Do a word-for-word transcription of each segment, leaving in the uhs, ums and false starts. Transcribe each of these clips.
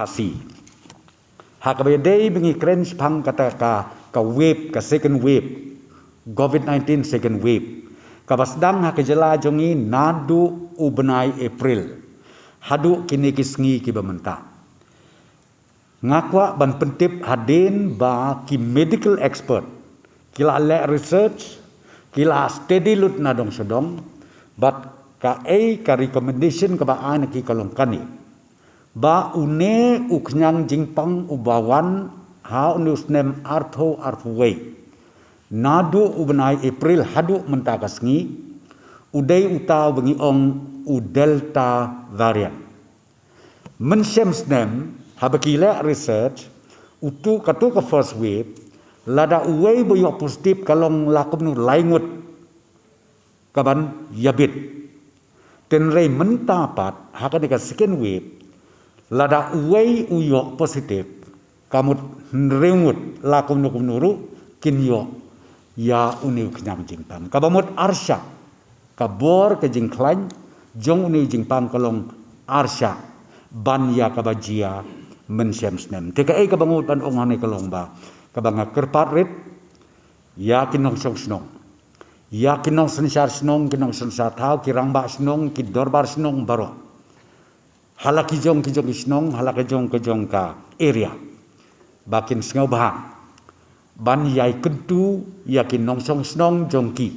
Khasi. Ha kaba ïadei ba ngi kren shaphang kata ka, ka wave, ka second wave, COVID nineteen second wave, kaba sdang ha ka jylla jong ngi naduh u bnai April haduh kine ki sngi kiba mynta. Nga kwah ban pyntip hadien ba ki medical expert ki la leh research, ki la study lut na dong sha dong, bad kaei ka recommendation kaba ai na ki ka long kane, ba une u khñiang jingpang uba wan ha une u snem arphew arphew wei, naduh u bnai April haduh mynta ka sngi, u dei uta uba ngi ong u Delta variant. Mynshem snem, haba ki leh research, utu, katu ka first wave, lada uwei ba ïoh positive ka long la kumno, lai ngut kaban ïabit. Hynrei mynta pat, ha kane ka second wave, lada uwei u ïoh positive, ka mut hynriew ngut la kumno kumno ruh kin ïoh ïa une u khñiang jingpang. Kaba mut arshah ka bor, ka jingkhlaiñ jong une u jingpang ka long arshah ban ïa kaba jia mynshem snem. Te kaei kaba nga mut ban ong hangne ka long ba, kaba nga kyrpad rit ïa ki nongshong shnong, ïa ki nongsynshar shnong, ki nongsynshar thaw, ki rangbah shnong, ki dorbar shnong baroh, ha la ki jong ki jong ki shnong, ha la ka jong ka jong ka area, ba kin sngewbha ban ïai kyntu ïa ki nongshong shnong jong ki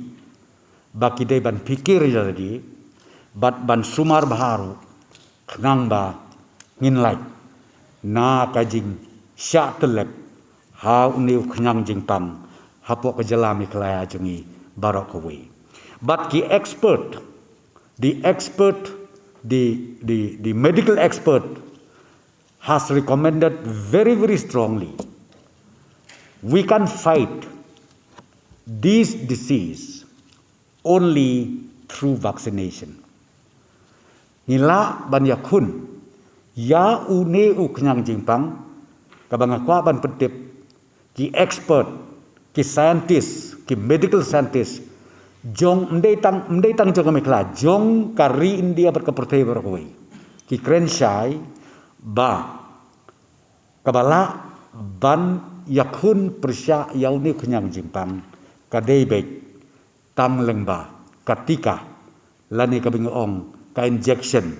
ba ki dei ban phikir ïa lade bad ban sumar bha ruh, khnang ba ngin lait na ka jingshah tyllep ha une u khñiang jingpang hapoh ka jylla Meghalaya jong ngi baroh kawei. Bad ki expert, the expert, the, the, the medical expert has recommended very, very strongly, we can fight this disease only through vaccination. Ngi lah ban ïakhun ïa une u khñiang jingpang, kaba nga kwah ban pyntip, ki expert, ki scientist, ki medical scientist jong, ym dei tang, ym dei tang jong ka Meghalaya, jong ka ri India bad ka pyrthei baroh kawei, ki kren shai ba kaba lah ban ïakhun pyrshah ïa une u khñiang jingpang ka dei beit tang lyngba ka tika, lane kaba ngi ong ka injection,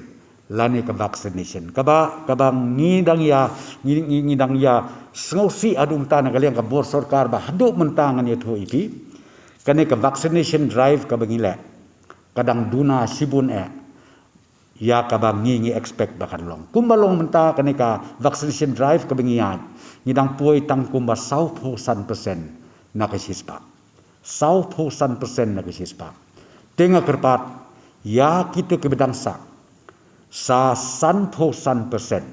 lane ka vaccination. Kaba, kaba ngi dang ïa, ngi, ngi, ngi dang ïa sngewsih haduh mynta na ka liang ka bor sorkar ba haduh mynta ngan ïathuh ïa phi, kane ka vaccination drive kaba ngi leh ka dang duna shibun eh ïa kaba ngi, ngi expect ba kan long. Kumba long mynta kane ka vaccination drive kaba ngi ïaid, ngi dang poi tang kumba sawphew san percent na ka shispah. Sawphew san percent na ka shispah. Te nga kyrpad ïa kito kiba dang sah, sa sanphew san percent,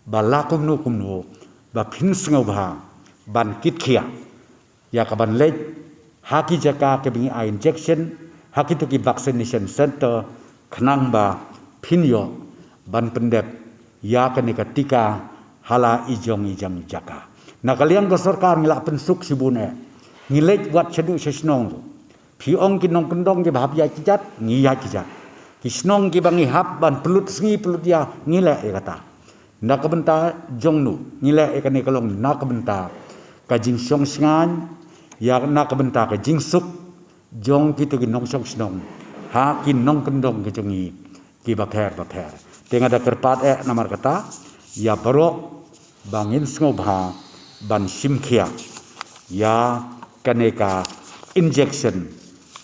ba la kumno kumno ba phin sngewbha ban kit khia ïa kaban leit ha ki jaka kiba ngi ai injection, ha kito ki vaccination center, khnang ba phin ïoh ban pyndep ïa kane ka tika ha la i jong i jong i jaka. Na ka liang ka sorkar ngi la pynsuk shibun eh, ngi leit wat shaduh sha shnong ruh. Phi ong ki nongkyndong kiba hap ïaid ki jait, ngi ïaid ki jait. Ki shnong kiba ngi hap ban pynlut sngi pynlut ïa, ngi leh ïa kata. Na ka bynta jong nu ngi leh ïa kane ka long? Na ka bynta ka jingshong shngaiñ ïa, na ka bynta ka jingsuk jong kito ki nongshong shnong ha ki nongkyndong ki jong ngi kiba pher ba pher. Te nga da kyrpad eh namar kata ïa baroh ba ngin sngewbha ban shim khia ïa kane ka injection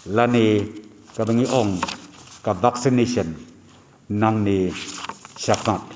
lane kaba ngi ong ka vaccination nangne shakhmat.